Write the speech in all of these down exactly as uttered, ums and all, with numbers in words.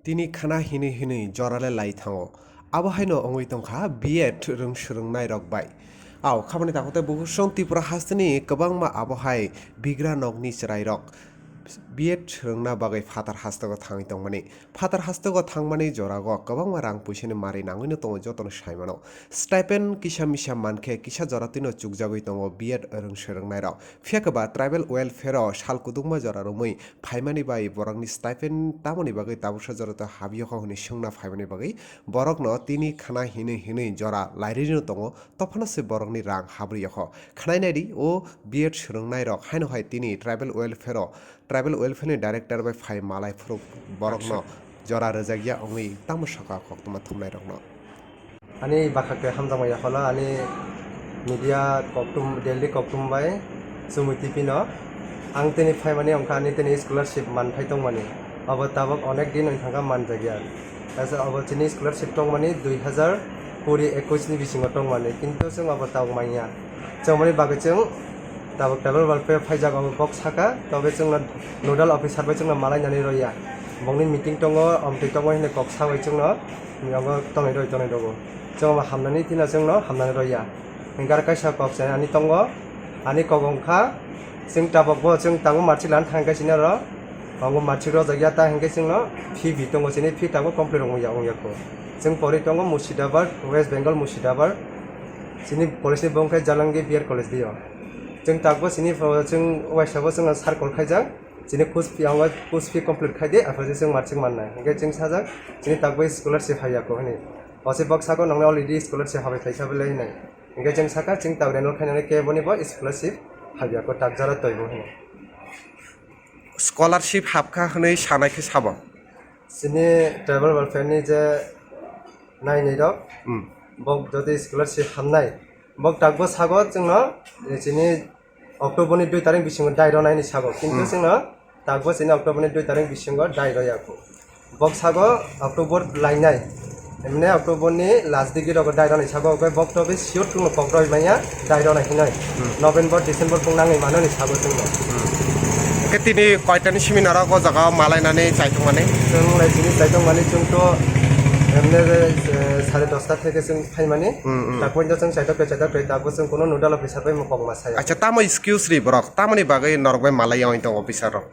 Tini khana hinwi hinwi jorale lai thango. Abo haino wngwi tongkha B Ed rwng swrwngnairok bai. Ao, khabani takhuk tei bukhuk song Tripura hasteni kwbangma abo hai bigra nokni chwrairok B Ed swrwngna bagwi phatar hasteo thangwi tongmani. Phatar hasteo thangmani jorago kwbangma rang puisani mari nangwino tongo jotono saimano. Stipend kisa misa mankhe kisa jora twino chukjagwi tongo B Ed rwng swrwngnairok. Phiya khe ba tribal welfare-o sal kudukma jora romwi phaimani bai borokni stipend tamoni bagwi tabuksa jora to habiyokho hwnwi swngna phaimani bagwi borokno tini khana hinwi hinwi jora lairwino tongo, tophano se borokni rang habriyokho. Khwnai naidi o B Ed swrwngnairok haino hai tini tribal welfare-o, tribal welfare-ni director bai phai malai phuru borokno jora rwjakya wngwi tamo sakha koktwma thumnairokno. Ani bwkhak tei hamjakma yaphalo ani media koktum, Delhi koktum bai Chumui T V no. Ang tini phaimani wngkha ani tini scholarship manphai tongmani. Abo tabuk onek din wng thangkha manjakya. Kaisa abo chini scholarship tongmani dui hazar kuri ekwis ni bisingo tongmani, kintu chwng abo tabuk manya. Chwng aboni bagwi chwng tabuk tribal welfare phaijak, abo kok saka, tobe chwngno nodal officer bai chwngno malainani roya. Bongni meeting tongo, omtwi tongo hinwi kok sawi chwngno, tongnai roi, tongnai rogo. Chwng abo hamnani thina chwngno hamnani roya. Hinkhe aro kaisa kok se ani tongo, ani kok wngkha, chwng tabukbo chwng tabuk marchik lana thangkhe chini aro, abo marchik rojak ya ta hinkhe chwngno fee bi tongo, chini fee tabuk complete wngya, wngya kho. Chwng porwi tongo Murshidabad, West Bengal Murshidabad. Chini college ni bo wngkha Jalangi B Ed College dio. Chwng takbo chini pho-, chwng waisa bo chwngno circle khaijak. Chini course fee ang course fee complete khai di, aphaidi chwng marching mannai. Hinkhe chwng sajak, chini takbo scholarship haiya kho hwnwi. Osi bok sako nongni already scholarship habai khaisa belai hwnwi. Hinkhe chwng saka, chwng tak renal khainani khe boni bo scholarship haiya kho, takjara toibo hwnwi. Scholarship hapkha hwnwi sanai khe sabo? Chini tribal welfare ni je nainai rok, Hmm. bok jodi scholarship hamnai, bok takbo sago chwngno, eh, chini October ni dui tarik bisingo dai rwnaini sago, kintu Hmm. chwngno takbo chini October ni dui tarik bisingo dai rwya kho. Bok sago October lainai, emne October ni last digi rogo dai rwnai sago, oke bok to be sure chwngno kok roi manya. Dai rwna hinoi. Hmm. November, December bung nangwi mano ni sabo chwngno. Hmm. Khe tini koitani simi norok o jaga o malainani chaitokmani? Chwng lai chini chaitokmani chwng to emne, eh, sare dosta theke chwng phaimani. Hmm, hmm. Takoi to chwng chaitok khe chaitok khe takbo chwng kuno nodal officer bai mokok ma saya. Acha, tamo excuse ri borok? Tamoni bagwi norok bai malai yawi tongo officer rok?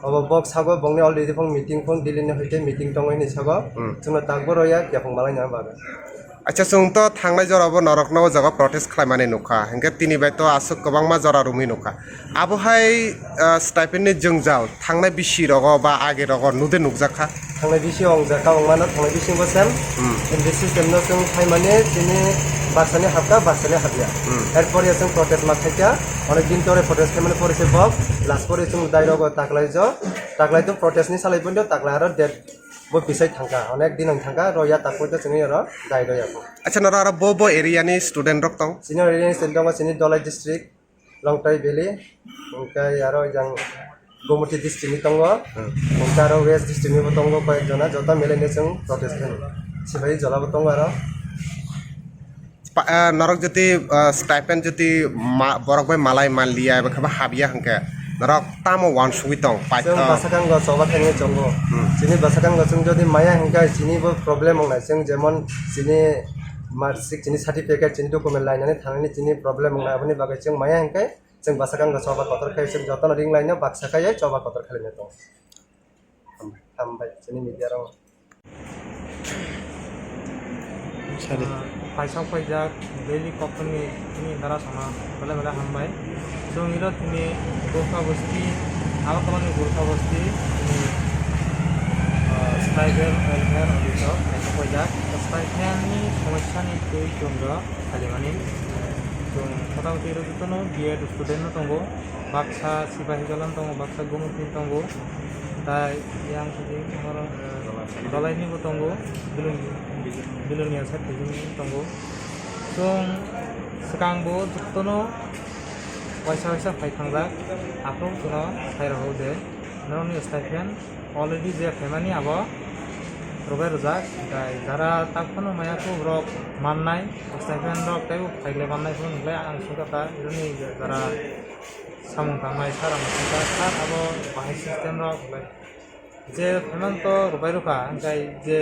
Obo bok sago bongni already phone meeting phone Delhi ni hoite meeting tongo hini sago. Hmm. Chwngno takbo roya khe phone malai na bagwi. Acha, chwng to thangnai jora bo norokno o jaga protest khlaimani nukha, hinkhe tini bai to aswk kwbangma jora romwi nukha. Abo hai, ah, stipend ni jwngjal thangnai bisi rogo ba age rogo nude nukjakha? Thangnai bisi ongjakha, ongmano thangnai bisi bo sem. Hmm. Hindi system no chwng phaimani chini baksani hapkha, baksani hapya. Hmm. Erpor ya chwng protest ma khaikha, onek din tore protest khaimani pore se bok last pore chwng dai rogo taklai jo, taklai to protest ni salai pondo taklai aro date Bo pisai thangkha, onek din wng thangkha, roya takoi to chwngwi oro dai roya kho. Acha, noro aro bo bo area ni student rok tong? Chini area ni student tongo, chini Dholai district, Longtai Valley, hwnkhe aro jang Gomoti district ni tongo, Hmm. hwnkhe aro West district ni bo tongo koyek jona, joto milaino chwng protest khaino. Sibai jola bo tongo aro. Pa-, ah, norok jodi, ah, stipend jodi ma-, borok bai malai manliya, eba khe ba habya hwnkhe, norok tamo uansugwi tong, paitho? Chwng bwsakang go choba khainwi tongo. Hmm. Chini bwsakang go chwng jodi maya hwnkhe chini bo problem wngnai. Chwng jemon chini marksheet, chini certificate, chini document lainani thangnani chini problem wngnai. Aboni bagwi chwng maya hwnkhe chwng bwsakang go choba kotor khai chwng jotono ring laino baksa khai choba kotor khailai tongo. Hambai, chini media rok. Sadi. Ah, paisa paijak daily kokthumni chini dara sana belai belai hambai. Chwng iro tini Gurkha bosti, Agartala ni Gurkha bosti, tini, ah, tribal welfare office o paisa paijak. Stipend ni somosya ni twi chwng rok khalimani. Chwng mota moti iro jotono B Ed student no tongo. Baksa Sipahijola ni tongo, baksa Gomoti ni tongo, tai yang sidi oro, eh, Dholai ni bo tongo, Bilon-, Bilonia side ni tongo. Chwng swkang bo jotono waisa waisa phai thangjak, aphuru chwngno sai rw de, norokni stipend already je phaimani abo rwbai rwjak, tai jara tak phano maya khe borok mannai, stipend rok teibo phaigle mannai phano hinwi ang swngkha ta, ironi jara samung tangnai sir, ang swngkha sir, abo bahai system rok hinwi. Je payment to rwbai rwkha, hwnkhe je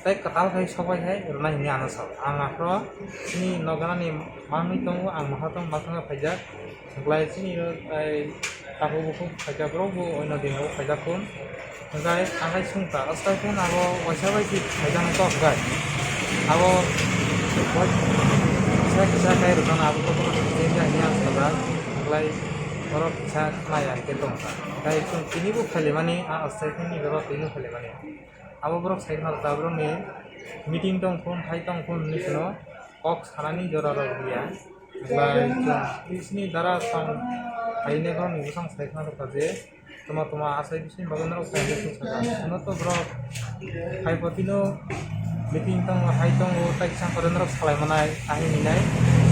tei kwtal khai sokbai khai rwnai hinwi ano sao. Ang aphro chini noganani manwi tongo, ang mohor tong baksa phaijak. Hwnkhlai chini o tei takhuk bukhuk phaijak, borok bo oino din o phaijak kun. Hwnkhe ang khai sungkha, aswk khe abo waisa bai si phaijak nai kok bai. Abo kisa kisa khai rwkha abo to bono hinwi ang sajak. Hwnkhlai borok kisa khnaya hwnkhe tongkha. Hwnkhe chwng tini bo phailaimani, a aswk khe ni borok tini phailaimani. Abo borok sai khna rwkha, borokni meeting tong phone, hai tong phone hinwi kheno kok sanani jora rok ya. Bai chwng bisini dara tong haine borokni bwsang sai khna rwkha je toma toma asai bisini bagwi norok sai hwnwi saka. Chwngno to borok hai potino meeting tongo, hai tongo, tai kisa kore norok salai manai, ahini nai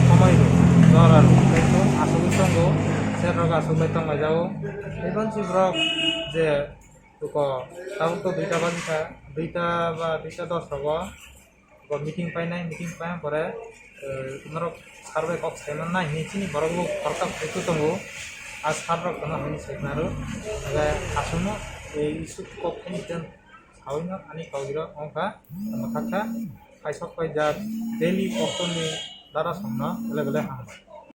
somai rw, jora rw, tei chwng asugwi tongo, sir rok asugwi tong lai jago. Tei bonsi borok je Tuko, tabuk to duita baji kha, duita ba duita dos rogo, bo meeting painai, meeting paina pore, eh, norok sir bai kok sai mannai hinwi chini borok bo khoroksa phaitu tongo, a sir rok tono hinwi sai khna rw, hwnkhe aswkno, eh, issue kok phani jan saui no ani kok rok wngkha, tamo kha kha, kaisok pai jak daily kok tongni dara songno bele bele hambai.